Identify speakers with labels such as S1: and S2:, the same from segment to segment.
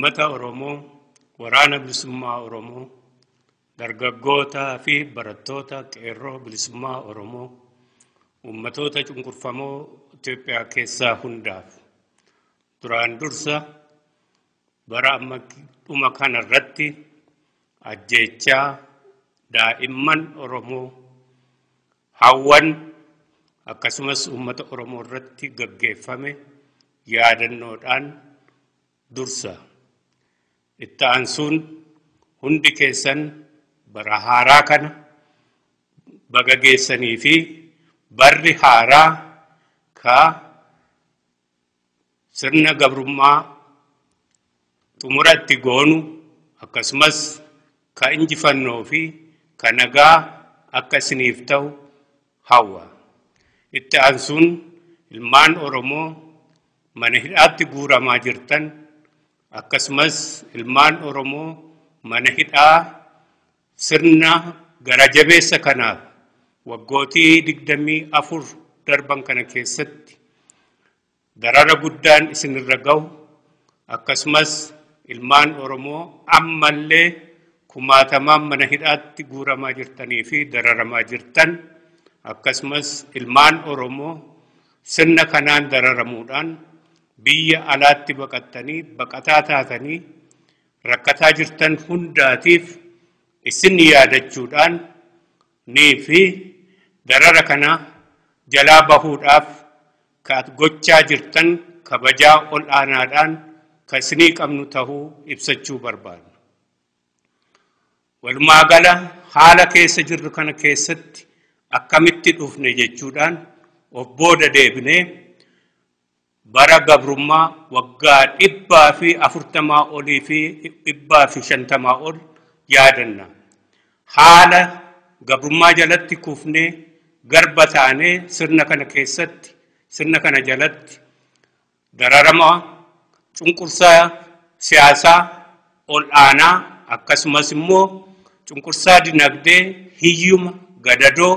S1: Uummata Oromoo, Waraana Bilisummaa Oromoo, dargaggootaa fi barattoota qeerroo bilisummaa Oromoo, uummatoota cunqurfamoo Itoophiyaa keessaa hundaaf duraan dursa bara amma dhuma kanarratti ajjeechaa daa'imman Oromoo hawwan akkasumas uummata Oromoo irratti gaggeeffame yaadannoodhaan dursa. Itti aansuun hundi keessan bara haaraa kana baga geessanii fi barri haaraa ka sirna gabrummaa xumura itti goonu akkasumas ka injifannoo fi ka nagaa akka isiniif ta'u hawwa. Itti aansuun ilmaan Oromoo mana hidhaatti guuramaa jirtan akkasumas ilmaan Oromoo mana hidhaa sirna gara jabeessa kanaaf waggootii 24 darban kana keessatti darara guddaan isinirra gahu akkasumas ilmaan Oromoo ammallee kumaatamaan mana hidhaatti guuramaa jirtanii fi dararamaa jirtan akkasumas ilmaan Oromoo sirna kanaan dararamuudhaan biyya alaatti baqattanii baqataa taatanii rakkataa jirtan hundaatiif isin yaadachuudhaan nii fi darara kana jalaa bahuudhaaf ka gochaa jirtan kabajaa ol aanaadhaan ka isinii qabnu tahuu ibsachuu barbaadna. Walumaa gala haala keessa jirru kana keessatti akkamitti dhufne jechuudhaan of booda deebinee bara gabrummaa waggaa 140 olii fi 150 ol yaadanna. Haala gabrummaa jalatti kufnee garba taanee sirna kana keessatti sirna kana jalatti dararama cunqursaa siyaasaa ol aanaa akkasumas immoo cunqursaa dinagdee hiyyuma gadadoo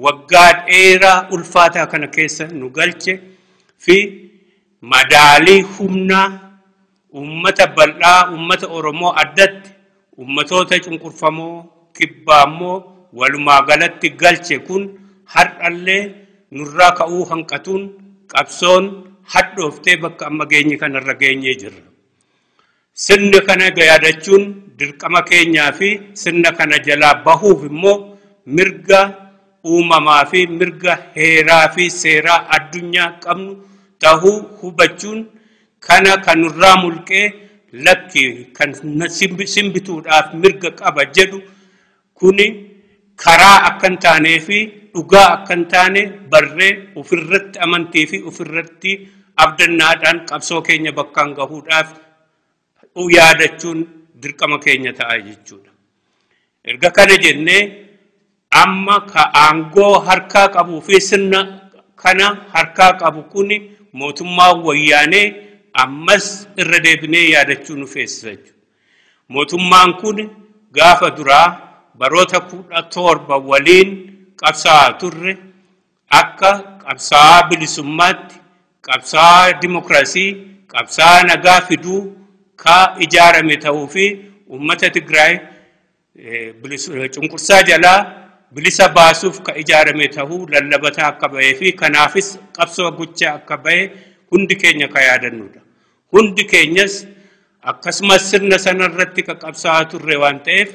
S1: waggaa dheeraa ulfaataa kana keessa nu galche fi madaalii humnaa uummata bal'aa uummata Oromoo addatti uummatoota cunqurfamoo kibbaa immoo walumaa galatti galche kun har'allee nurraa ka'uu hanqatuun qabsoon hadhooftee bakka amma geenye kanarra geenyee jirra. Sirna kana yaadachuun dirqama keenyaa fi sirna kana jalaa bahuuf immoo mirga uumamaa fi mirga heeraa fi seeraa addunyaa qabnu tahuu hubachuun kana kan nurraa mulqee lakki kan simbituudhaaf mirga qaba jedhu kuni karaa akka hin taanee fi dhugaa akka hin taane barree ofirratti amantii fi ofirratti abdannaadhaan qabsoo keenya bakkaan gahuudhaaf yaadachuun dirqama keenya ta'a jechuudha. Erga kana jennee amma ka aangoo harkaa qabuu fi sirna kana harkaa qabu kuni mootummaa wayyaanee ammas irra deebinee yaadachuu nu feessisa jechuudha. Mootummaan kun gaafa duraa baroota 17 waliin qabsaa'aa turre akka qabsaa'aa bilisummaatti, qabsaa'aa dimokiraasii, qabsaa'aa nagaa fiduu ka ijaarame ta'uu fi uummata Tigraay cunqursaa jalaa bilisa baasuuf ka ijaarame ta'uu lallabataa akka bahee fi kanaafis qabsoo gochaa akka bahe hundi keenya ka yaadannudha. Hundi keenyas akkasumas sirna sanarratti ka qabsaa'aa turre waan ta'eef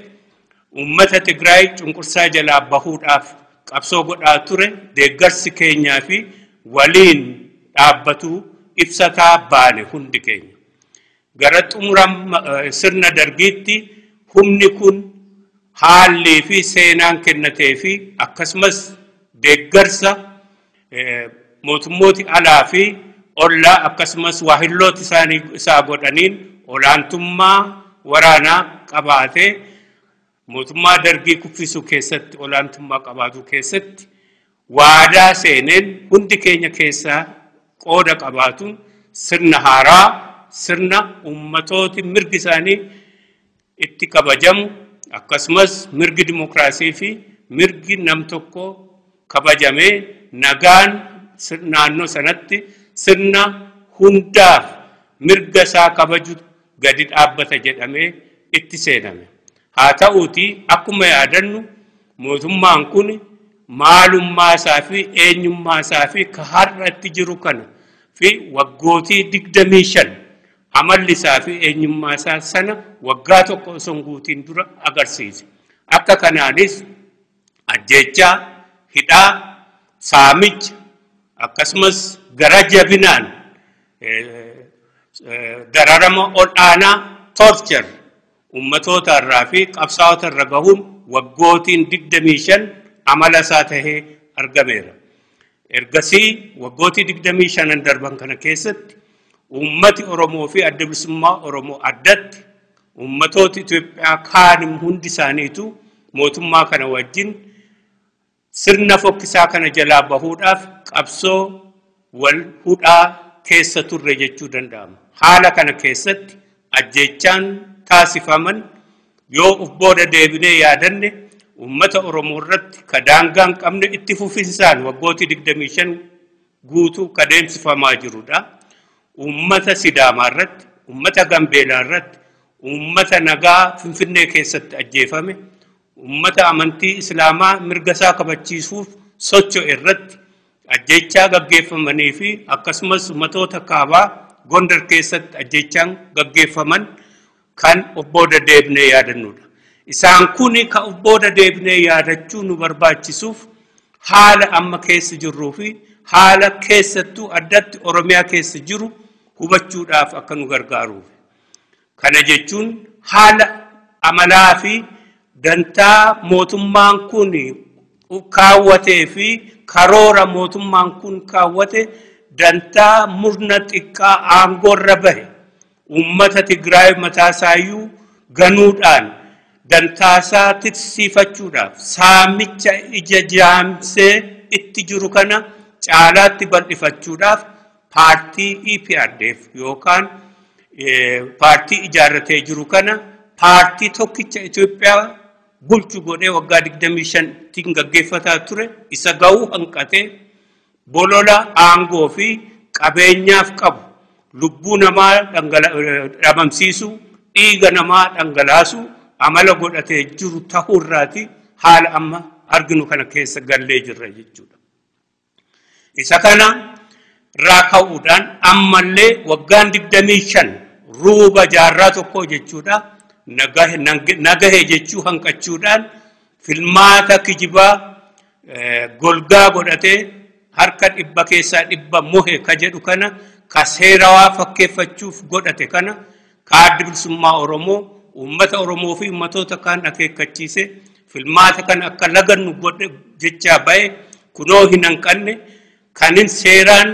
S1: uummata Tigraay cunqursaa jalaa bahuudhaaf qabsoo godhaa ture deeggarsi keenyaa fi waliin dhaabbatu ibsataa baane hundi keenya. Gara xumura sirna dargiitti humni kun haalli fi seenaan kennatee fi akkasumas deeggarsa mootummooti alaa fi ollaa akkasumas waahillooti isaanii isaa godhaniin olaantummaa waraanaa qabaatee mootummaa dargii kuffisuu keessatti olaantummaa qabaatu keessatti waadaa seeneen hundi keenya keessaa qooda qabaatu sirna haaraa sirna uummatooti mirgi isaanii itti kabajamu akkasumas mirgi dimokiraasii fi mirgi nam tokko kabajamee nagaan naannoo sanatti sirna hundaaf mirga isaa kabaju gadi dhaabbata jedhamee itti seename. Haa ta'uutii akkuma yaadannu mootummaan kun maalummaa isaa fi eenyummaa isaa fi ka har'atti jiru kana fi waggootii 25 amalli isaa fi eenyummaa isaa sana waggaa tokko osoo hin guutiin dura agarsiise. Akka kanaanis ajjeechaa, hidhaa, saamicha akkasumas gara jabinaan dararama ol'aanaa torture ummatoota irraa fi qabsaa'ota irra gahuun waggootiin 25 amala isaa tahee argameera. Ergasii waggootii 25 darban kana keessatti uummati Oromoo fi adda bilisummaa Oromoo addatti uummatoota Itoophiyaa kaan hundi isaaniitu mootummaa kana wajjin sirna fokkisaa kana jalaa bahuudhaaf qabsoo wal hudhaa keessa turre jechuu danda'ama. Haala kana keessatti ajjeechaan taasifaman yoo of booda deebinee yaadanne uummata Oromoo irratti ka daangaa hin qabne itti fufinsaan waggootii 25 guutuu ka deemsifamaa jirudha. Uummata Sidaamaa irratti, uummata Gambeelaa irratti, uummata nagaa Finfinnee keessatti ajjeefame, uummata amantii Islaamaa mirga isaa kabachiisuuf socho'e irratti ajjeechaa gaggeeffamanii fi akkasumas uummatoota kaabaa Gondar keessatti ajjeechaan gaggeeffaman kan of booda deebinee yaadannudha. Isaan kun kan of booda deebinee yaadachuu nu barbaachisuuf haala amma keessa jirruu fi haala keessattuu addatti Oromiyaa keessa jiru hubachuudhaaf akka nu gargaaruuf. Kana jechuun haala amalaa fi dantaa mootummaan kun kaawwatee fi karoora mootummaan kun kaawwate dantaa murna xiqqaa aangoorra bahe uummata Tigraay mataasaayyuu ganuudhaan dantaasaa tiksiifachuudhaaf saamicha ija jaamsee itti jiru kana caalaatti bal'ifachuudhaaf paartii EPRDF yookaan paartii ijaarratee jiru kana paartii tokkicha Itoophiyaa bulchu godhee waggaa 25 gaggeeffataa ture isa ga'uu hanqatee bolola aangoo fi qabeenyaaf qabu lubbuu namaa dhabamsiisuu, dhiiga namaa dhangalaasuu amala godhatee jiru ta'uurraati haala amma arginu kana keessa gallee jirra jechuudha. Isa kana irraa ka'uudhaan ammallee waggaan 25 ruuba jaarraa tokko jechuudha nagahe jechuu hanqachuudhaan filmaata kijibaa golgaa godhatee harka 100 keessaa 100 mohe ka jedhu kana ka seerawaa fakkeeffachuuf godhate kana ka adda bilisummaa Oromoo uummata Oromoo fi uummatoota kaan akeekkachiise filmaata kana akka lagannu godhe jechaa ba'e kunoo hin hanqanne kanin seeraan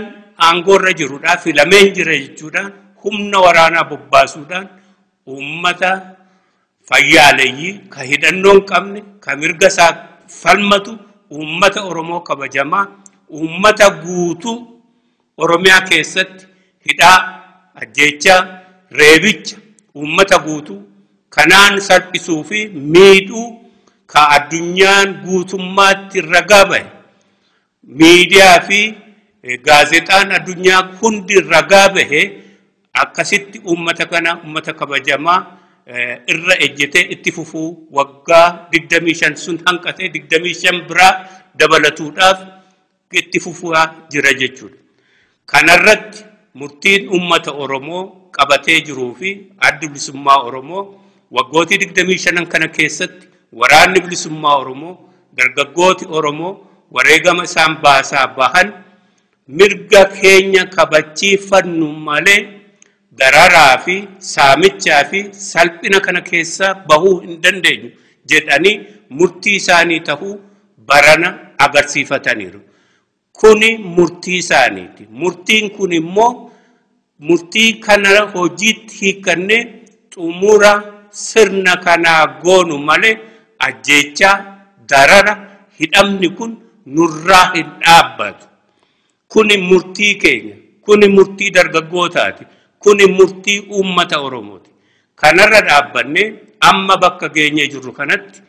S1: aangoorra jirudha filameen jira jechuudhaan humna waraanaa bobbaasuudhaan uummata fayyaaleeyyii ka hidhannoo hin qabne ka mirga isaa falmatu uummata Oromoo kabajamaa uummata guutuu Oromiyaa keessatti hidhaa, ajjeechaa, reebicha uummata guutuu kanaan salphisuu fi miidhuu ka addunyaan guutummaatti ragaa bahe miidiyaa fi gaazexaan addunyaa hundi ragaa bahe akkasitti uummata kana uummata kabajamaa irra ejjetee itti fufuu waggaa 25 sun hanqatee 25 biraa dabalatuudhaaf itti fufaa jira jechuudha. Kanarratti murtiin uummata Oromoo qabatee jiruu fi addi bilisummaa Oromoo waggootii 25 kana keessatti waraanni bilisummaa Oromoo dargaggooti Oromoo wareegama isaan baasaa bahan mirga keenya kabachiifannu malee dararaa fi saamichaa fi salphina kana keessa bahuu hin dandeenyu jedhanii murtii isaanii tahuu barana agarsiifataniiru. Kuni murtii isaaniiti. Murtiin kun immoo murtii kana hojiitti hiikannee xumura sirna kanaa goonu malee ajjeechaa darara hidhamni kun nurraa hin dhaabbatu. Kuni murtii keenya. Kuni murtii dargaggootaati. Kuni murtii uummata Oromooti. Kanarra dhaabbannee amma bakka geenyee jirru kanatti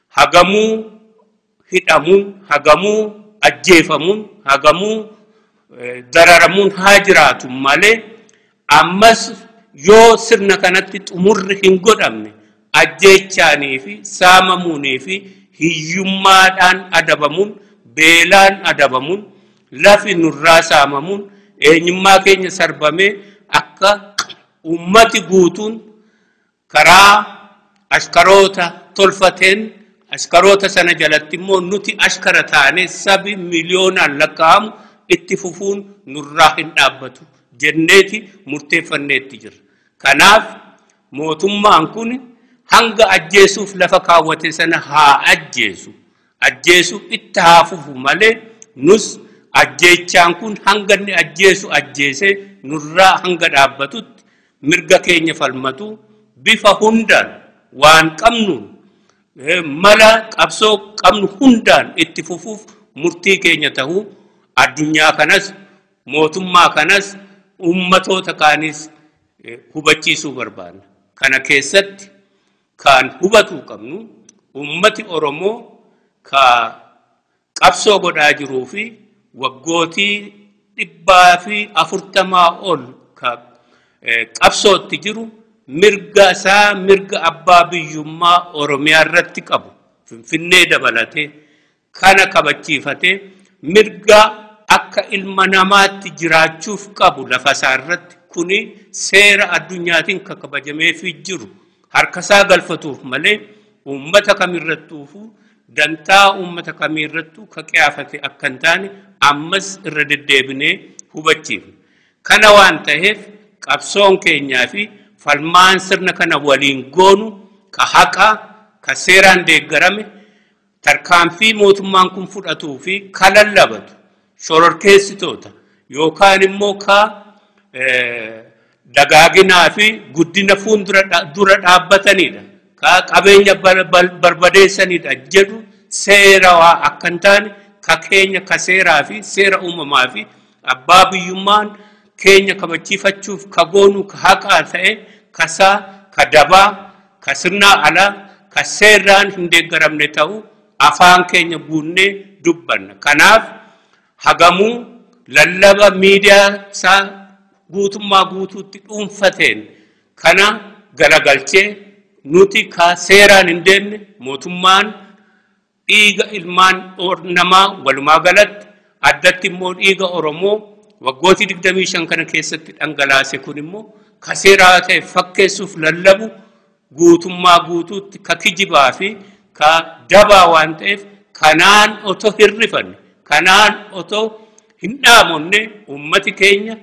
S1: hagamuu hidhamuun, hagamuu ajjeefamuun, hagamuu dararamuun haa jiraatu malee ammas yoo sirna kanatti xumurri hin godhamne ajjeechaanii fi saamamuunii fi hiyyummaadhaan adabamuun, beelaan adabamuun, lafi nurraa saamamuun, eenyummaa keenya sarbamee akka ummati guutuun karaa ashkaroota tolfateen, ashkaroota sana jalatti immoo nuti ashkara taane sabi miliyoonaan lakkaa'amu itti fufuun nurraa hin dhaabbatu jenneeti murteeffanneetti jirra. Kanaaf mootummaan kun hanga ajjeesuuf lafa kaawwate sana haa ajjeesu. Ajjeesu itti haa fufu malee nus ajjeechaan kun hanga inni ajjeesu ajjeesee nurraa hanga dhaabbatutti mirga keenya falmatu bifa hundaan waan qabnuun mala qabsoo qabnu hundaan itti fufuuf murtii keenya ta'uu addunyaa kanas mootummaa kanas ummatoota kaanis hubachiisuu barbaanna. Kana keessatti kan hubatuu qabnu ummati Oromoo ka qabsoo godhaa jiruu fi waggootii 140 ol ka qabsootti jiru mirga isaa, mirga abbaa biyyummaa Oromiyaa irratti qabu Finfinnee dabalatee kana kabachiifatee mirga akka ilma namaatti jiraachuuf qabu lafa isaa irratti kuni seera addunyaatiin kan kabajameefii jiru harka isaa galfatuuf malee uummata kamirrattuufu dantaa uummata kamirrattuu ka qiyaafate akka hin taane ammas irra deddeebinee hubachiifna. Kana waan ta'eef qabsoon keenyaa fi falmaan sirna kana waliin goonu ka haqaa, ka seeraan deeggarame, tarkaanfii mootummaan kun fudhatuu fi ka lallabatu shororkeessitoota yookaan immoo ka dagaaginaa fi guddina fuuldura dura dhaabbatanidha. Ka qabeenya barbadeessanidha jedhu seerawaa akka hin taane ka keenya ka seeraa fi seera uumamaa fi abbaa biyyummaan keenya kabachiifachuuf ka goonu ka haqaa ta'e kasaa ka dabaa ka sirnaa alaa ka seeraan hin deeggaramne ta'u afaan keenya guunnee dubbanna. Kanaaf hagamuu lallaba miidiyaa isaa guutummaa guutuutti dhuunfateen kana garagalchee nuti ka seeraan hin deemne mootummaan dhiiga ilmaan namaa walumaa galatti addatti immoo dhiiga Oromoo waggootii 25 kana keessatti dhangalaase kun immoo ka seeraa ta'e fakkeessuuf lallabu guutummaa guutuutti ka kijibaa fi ka dabaa waan ta'eef kanaan otoo hirrifanne, kanaan otoo hin dhaamonne uummati keenya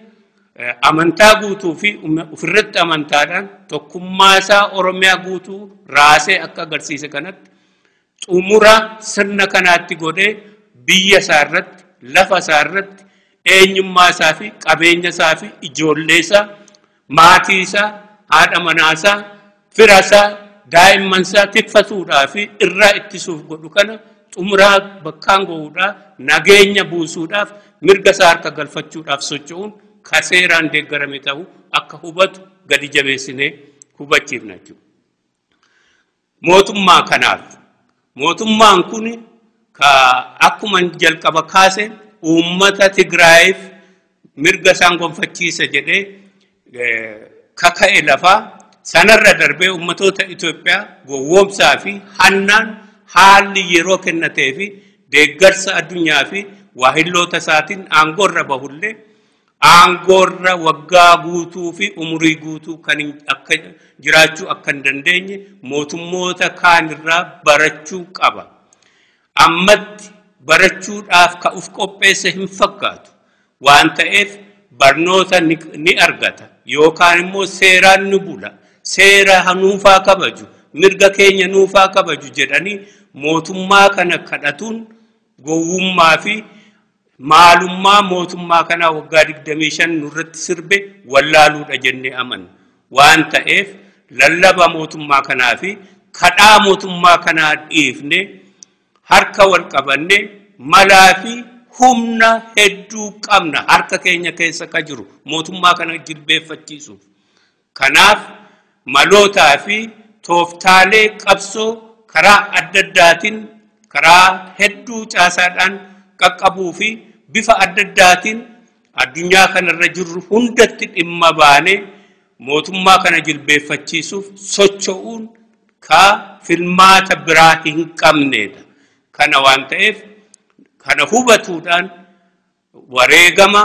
S1: amantaa guutuu fi ofirratti amantaadhaan tokkummaa isaa Oromiyaa guutuu raasee akka agarsiise kanatti xumura sirna kanaatti godhee biyya isaa irratti, lafa isaa irratti, eenyummaa isaa fi qabeenya isaa fi ijoollee isaa, maatii isaa, haadha manaa isaa, fira isaa, daa'imman isaa tikfatuudhaa fi irraa ittisuuf godhu kana xumuraa bakkaan ga'uudhaa nageenya buusuudhaaf mirga isaa harka galfachuudhaaf socho'uun ka seeraan deeggarame ta'uu akka hubatu gadi jabeessinee hubachiifna jechuudha. Mootummaa kanaaf mootummaan kun ka akkuma jalqaba kaase uummata Tigraayiif mirga isaan gonfachiisa jedhee kaka'e lafaa sanarra darbee uummatoota Itoophiyaa gowwoomsaa fi hannaan haalli yeroo kennatee fi deeggarsa addunyaa fi waahilloota isaatiin aangoorra bahullee aangoorra waggaa guutuu fi umurii guutuu kan akka jiraachuu akka hin dandeenye mootummoota kaanirraa barachuu qaba. Ammatti barachuudhaaf ka uf qopheesse hin fakkaatu waan ta'eef barnoota ni argata yookaan immoo seeraan ni bula, seera nuufaa kabaju, mirga keenya nuufaa kabaju jedhanii mootummaa kana kadhatuun gowwummaa fi maalummaa mootummaa kanaa waggaa 25 nurratti sirbe wallaaluudha jennee amanna. Waan ta'eef lallaba mootummaa kanaa fi kadhaa mootummaa kanaa dhiifne harka wal qabanne malaa fi humna hedduu qabna harka keenya keessa ka jiru mootummaa kana jilbeeffachiisuuf. Kanaaf malootaa fi tooftaalee qabsoo karaa adda addaatiin karaa hedduu caasaadhaan qaqqabuu fi bifa adda addaatiin addunyaa kanarra jirru hundatti dhimma baanee mootummaa kana jilbeeffachiisuuf socho'uun ka filmaata biraa hin qabneedha. Kana waan ta'eef kana hubatuudhaan wareegama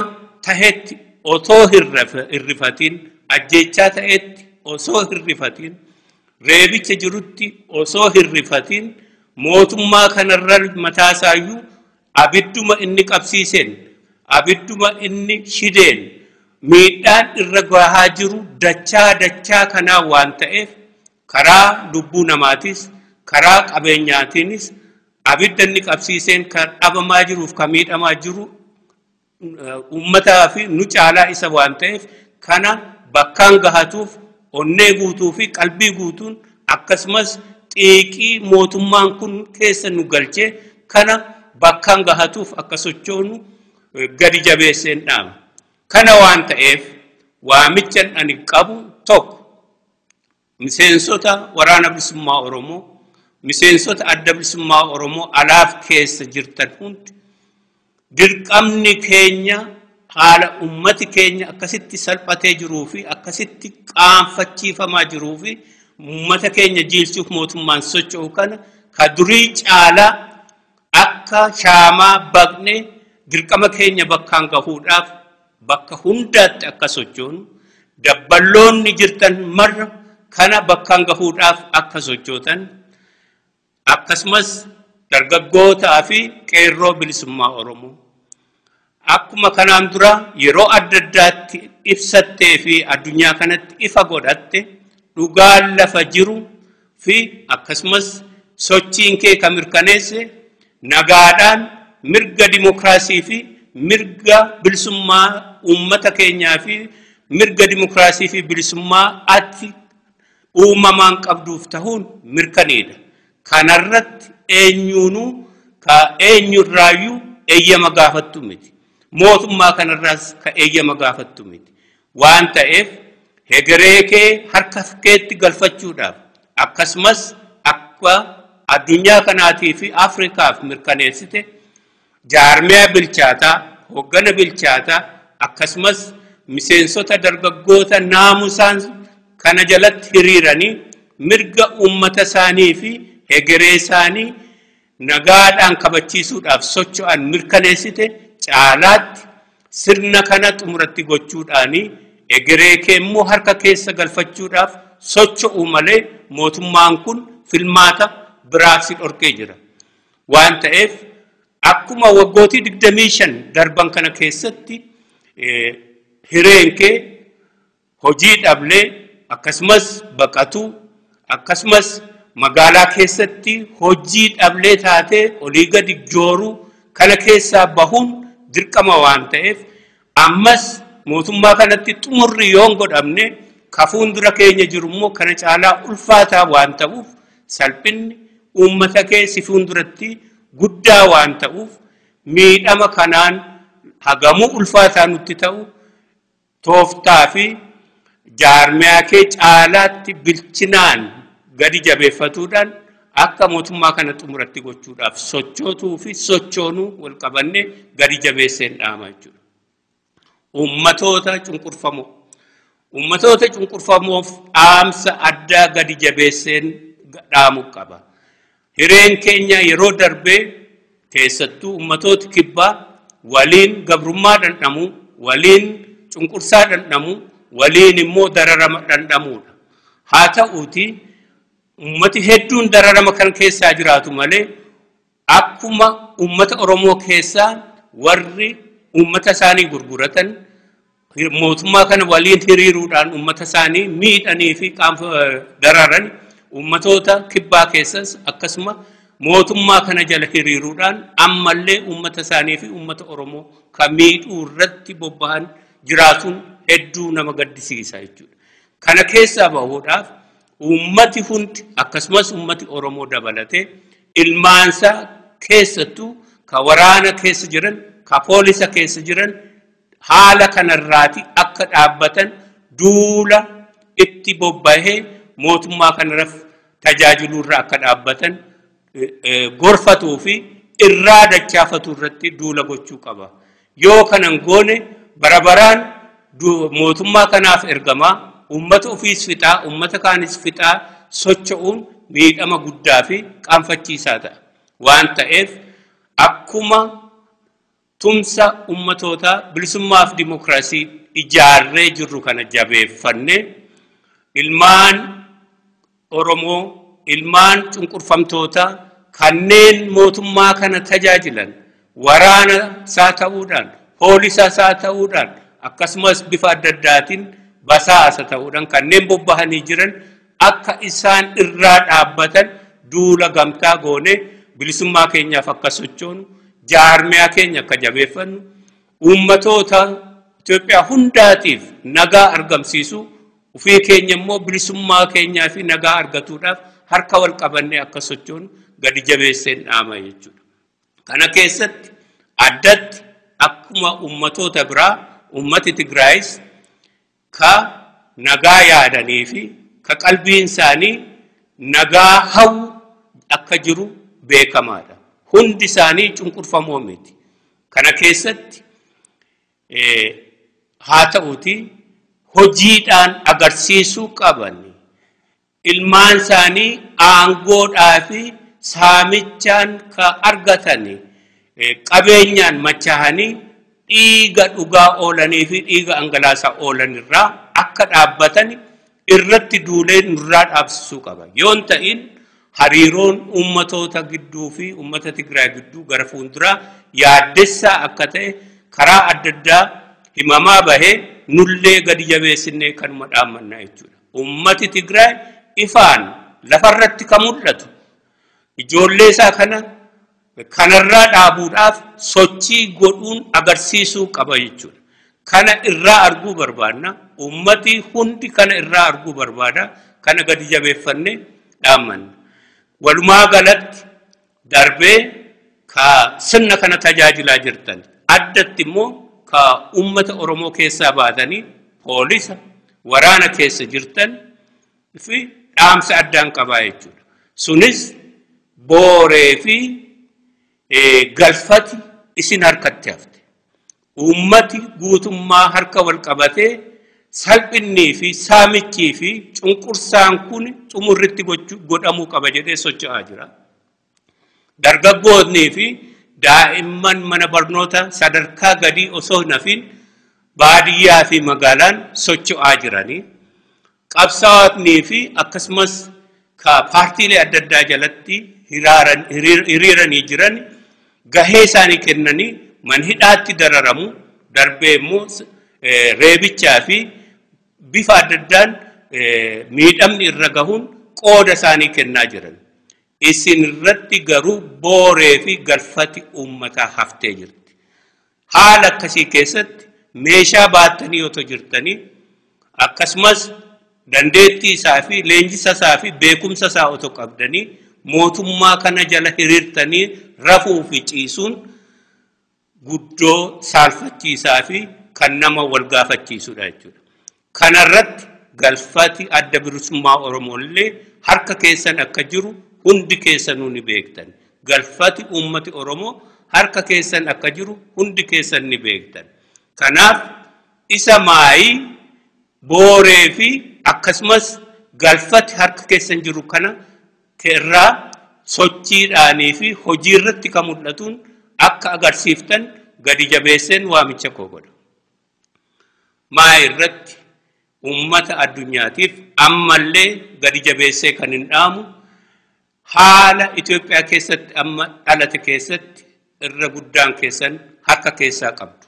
S1: tahetti otoo hirrifatiin, ajjeechaa ta'etti osoo hirrifatiin, reebicha jirutti osoo hirrifatiin, mootummaa kanarra mataasaayyuu abidduma inni qabsiiseen, abidduma inni shideen miidhaan irra gahaa jiru dachaa dachaa kanaa waan ta'eef karaa lubbuu namaatis karaa qabeenyaatiinis abidda inni qabsiiseen kan dhabamaa jiruuf kan miidhamaa jiru uummataa fi nu caalaa isa waan ta'eef kana bakkaan gahatuuf onnee guutuu fi qalbii guutuun akkasumas xiiqii mootummaan kun keessa nu galchee kana bakkaan gahatuuf akka sochoonu gadi jabeesseen dhaama. Kana waan ta'eef waamichan ani qabu tokko miseensota waraana bilisummaa Oromoo, miseensota adda bilisummaa Oromoo alaaf keessa jirtan hundi dirqamni keenya haala ummati keenya akkasitti salphatee jiruu fi akkasitti qaanfachiifamaa jiruu fi ummata keenya jiilchuuf mootummaan socho'u kana ka durii caalaa akka shaamaa baqne dirqama keenya bakkaan gahuudhaaf bakka hundaatti akka sochoonu, dabballoonni jirtan marra kana bakkaan gahuudhaaf akka sochootan, akkasumas dargaggootaa fi qeerroo bilisummaa Oromoo akkuma kanaan dura yeroo adda addaatti ibsattee fi addunyaa kanatti ifa godhatte dhugaan lafa jiru fi akkasumas sochiin kee kan mirkaneesse nagaadhaan mirga dimokiraasii fi mirga bilisummaa uummata keenyaa fi mirga dimokiraasii fi bilisummaa ati uumamaan qabduuf ta'uun mirkaneedha. Kanarratti eenyuunuu ka eenyurraayyuu eeyyama gaafattu miti. Mootummaa kanarraas ka eeyyama gaafattu miti. Waan ta'eef hegeree kee harka keetti galfachuudhaaf akkasumas akka addunyaa kanaatii fi Afrikaaf mirkaneessite jaarmiyaa bilchaataa, hoggana bilchaataa akkasumas miseensota dargaggoota naamusaan kana jalatti hiriiranii mirga uummata isaanii fi hegeree isaanii nagaadhaan kabachiisuudhaaf socho'an mirkaneessite caalaatti sirna kana xumuratti gochuudhaanii egeree kee immoo harka keessa galfachuudhaaf socho'u malee mootummaan kun filmaata biraaf si dhorkee jira. Waan ta'eef akkuma waggootii 25 darban kana keessatti hireen kee hojii dhablee akkasumas baqatuu akkasumas magaalaa keessatti hojii dhablee taatee olii gadi jooruu kana keessaa bahuun dirqama waan ta'eef ammas mootummaa kanatti xumurri yoon godhamne kafuun dura keenya jiru immoo kana caalaa ulfaataa waan ta'uuf salphinni uummata kee si fuulduratti guddaa waan ta'uuf miidhama kanaan hagamuu ulfaataa nutti ta'u tooftaa fi jaarmiyaa kee caalaatti bilchinaan gadi jabeeffatuudhaan akka mootummaa kana xumuratti gochuudhaaf sochootuu fi sochoonuu wal qabanne gadi jabeesseen dhaama jechuudha. Uummatoota cunqurfamoo. Uummatoota cunqurfamoof dhaamsa addaa gadi jabeesseen dhaamu qaba. Hireen keenya yeroo darbee keessattuu uummatoota kibbaa waliin gabrummaa dhandhamuu, waliin cunqursaa dhandhamuu, waliin immoo dararama dhandhamuudha. Haa ta'uuti ummati hedduun dararama kan keessaa jiraatu malee akkuma ummata Oromoo keessaa warri ummata isaanii gurguratan mootummaa kana waliin hiriiruudhaan ummata isaanii miidhanii fi dararan ummatoota kibbaa keessas akkasuma mootummaa kana jala hiriiruudhaan ammallee ummata isaanii fi ummata Oromoo kan miidhuu irratti bobba'an jiraatuun hedduu nama gaddisiisa jechuudha. Kana keessaa bahuudhaaf ummati hundi akkasumas ummati Oromoo dabalatee ilmaansaa keessattuu ka waraana keessa jiran, ka poolisa keessa jiran haala kanarraati akka dhaabbatan duula itti bobbahee mootummaa kanarraaf tajaajiluurra akka dhaabbatan gorfatuu fi irraa dachaafatuu irratti duula gochuu qaba. Yoo kanan goone bara baraan mootummaa kanaaf ergamaa, Uummata ofiis fixaa, uummata kaanis fixaa socho'uun miidhama guddaa fi qaanfachiisaa ta'a. Waan ta'eef akkuma tumsa uummatootaa bilisummaa fi dimookiraasii ijaarree jirru kana jabeeffannee ilmaan Oromoo, ilmaan cunqurfamtootaa kanneen mootummaa kana tajaajilan waraana isaa ta'uudhaan, poolisa isaa ta'uudhaan, akkasumas bifa adda addaatiin basaasa ta'uudhaan kanneen bobbahanii jiran akka isaan irraa dhaabbatan duula gamtaa goonee bilisummaa keenyaaf akka sochoonu, jaarmiyaa keenya akka jabeeffannu, uummatoota Itoophiyaa hundaatiif nagaa argamsiisu, ofii keenya immoo bilisummaa keenyaa fi nagaa argatuudhaaf harka wal qabannee akka sochoonu gadi jabeesseen dhaama jechuudha. Kana keessatti addatti akkuma uummatoota biraa uummati Tigraayis ka nagaa yaadanii fi ka qalbiin isaanii nagaa hawwu akka jiru beekamaadha. Hundi isaanii cunqurfamoo miti. Kana keessatti haa ta'uti hojiidhaan agarsiisuu qaban. Ilmaan isaanii aangoodhaa fi saamichaan ka argatan qabeenyaan machaa'anii dhiiga dhugaa oolanii fi dhiiga dhangalaasaa oolan irraa akka dhaabbatan irratti duulee nurraa dhaabsisuu qaba. Yoo hin ta'in hariiroon uummatoota gidduu fi uummata Tigraay gidduu gara fuulduraa yaaddessaa akka ta'e karaa adda addaa himamaa bahee nullee gadi jabeessinee kanuma dhaammannaa jechuudha. Uummati Tigraay ifaan lafarratti kan mul'atu ijoollee isaa kana kanarraa dhaabuudhaaf sochii godhuun agarsiisuu qaba jechuudha. Kana irraa arguu barbaadna. Uummati hundi kana irraa arguu barbaada. Kana gadi jabeeffannee dhaammanna. Walumaa galatti darbee ka sirna kana tajaajilaa jirtan addatti immoo ka uummata Oromoo keessaa baatanii poolisa waraana keessa jirtan fi dhaamsa addaan qabaa jechuudha. Sunis booree fi galfati isin harkatti hafte. Uummati guutummaa harka wal qabatee salphinnii fi saamichii fi cunqursaan kun xumurritti godhamuu qaba jedhee socho'aa jira. Dargaggoonnii fi daa'imman mana barnoota sadarkaa gadii osoo hin hafin baadiyyaa fi magaalaan socho'aa jiranii. Qabsaa'otnii fi akkasumas ka paartiilee adda addaa jalatti hiriiranii jiran gahee isaanii kennanii man hidhaatti dararamu darbee immoo reebichaa fi bifa adda addaan miidhamni irra gahuun qooda isaanii kennaa jiran. Isin irratti garuu booree fi galfati uummataa haftee jirti. Haala akkasii keessatti meeshaa baattanii otoo jirtanii akkasumas dandeettii isaa fi leenjisa isaa fi beekumsa isaa otoo qabdanii mootummaa kana jala hiriirtanii rafuu fi ciisuun guddoo saalfachiisaa fi kan nama wal gaafachiisudha jechuudha. Kanarratti galfati adda bilisummaa Oromoo illee harka keessan akka jiru hundi keessanuu ni beektan. Galfati uummati Oromoo harka keessan akka jiru hundi keessan ni beektan. Kanaaf isa maayii booree fi akkasumas galfati harka keessan jiru kana irraa sochiidhaanii fi hojii irratti kan mul'atuun akka agarsiiftan gadi jabeesseen waamicha koo godha. Maa irratti uummata addunyaatiif ammallee gadi jabeessee kan hin dhaamu haala Itoophiyaa keessatti amma dhalate keessatti irra guddaan keessan harka keessaa qabdu.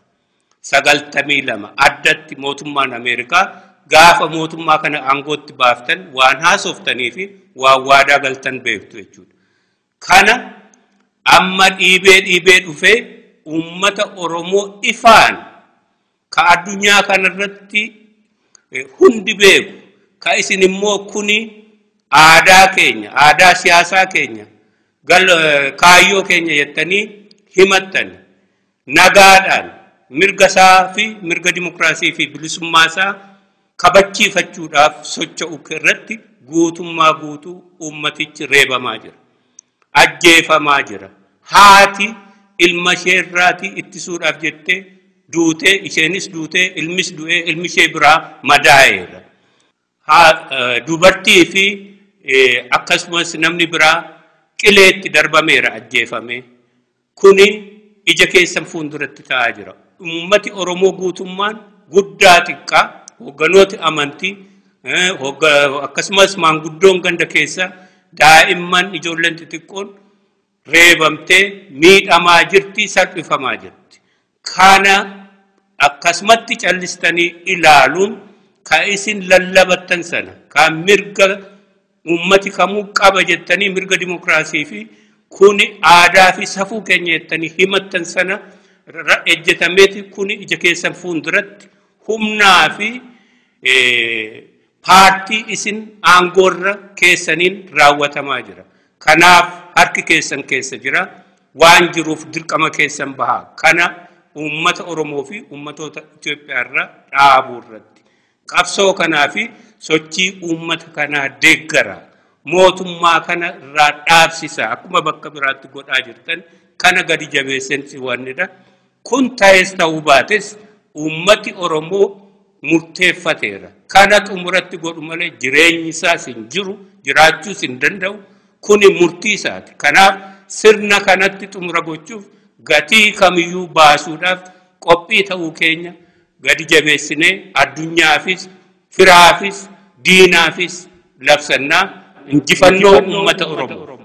S1: 92 addatti mootummaan Ameerikaa gaafa mootummaa kana aangootti baaftan waan haasoftanii fi waan waadaa galtan beektu jechuudha. Kana amma dhiibee dhufee uummata Oromoo ifaan ka addunyaa kanarratti hundi beeku ka isin immoo kuni aadaa keenya, aadaa siyaasaa keenya, kaayyoo keenya jettanii himattan nagaadhaan mirga isaa fi mirga dimokiraasii fi bilisummaa isaa kabachiifachuudhaaf socho'u irratti guutummaa guutuu uummatichi reebamaa jira. Ajjeefamaa jira. Haati ilma ishee irraatii ittisuudhaaf jettee duutee, isheenis duutee, ilmis du'ee, ilmi ishee biraa madaa'eera. Dubartii fi akkasumas namni biraa qileetti darbameera ajjeefame. Kuni ija keessan fuulduratti ta'aa jira. Uummati Oromoo guutummaan guddaa xiqqaa, hoogganooti amantii, akkasumas maanguddoon ganda keessa, daa'imman, ijoolleen xixiqqoon reebamtee miidhamaa jirti, salphifamaa jirti. Kana akkasumatti callistanii ilaaluun ka isin lallabattan sana, kan mirga uummati kamuu qaba jettanii, mirga dimokiraasii fi kuni aadaa fi safuu keenya jettanii himattan sana ejjetameeti kuni ija keessan fuulduratti humnaa fi paartii isin aangoorra keessaniin raawwatamaa jira. Kanaaf harki keessan keessa jira. Waan jiruuf dirqama keessan bahaa. Kana uummata Oromoo fi uummatoota Itoophiyaa irra dhaabuu irratti. Qabsoo kanaa fi sochii uummata kanaa deeggara. Mootummaa kana irraa dhaabsisa. Akkuma bakka biraatti godhaa jirtan kana gadi jabeessan si wannidha. Kun ta'es ta'uu baates uummati Oromoo murteeffateera. Kana xumuratti godhu malee jireenyi isaas hin jiru, jiraachuus hin danda'u. Kuni murtii isaati. Kanaaf sirna kanatti xumura gochuuf gatii kamiyyuu baasuudhaaf qophii ta'uu keenya gadi jabeessinee addunyaafis, firaafis, diinaafis labsannaa. Injifannoo uummata Oromoo.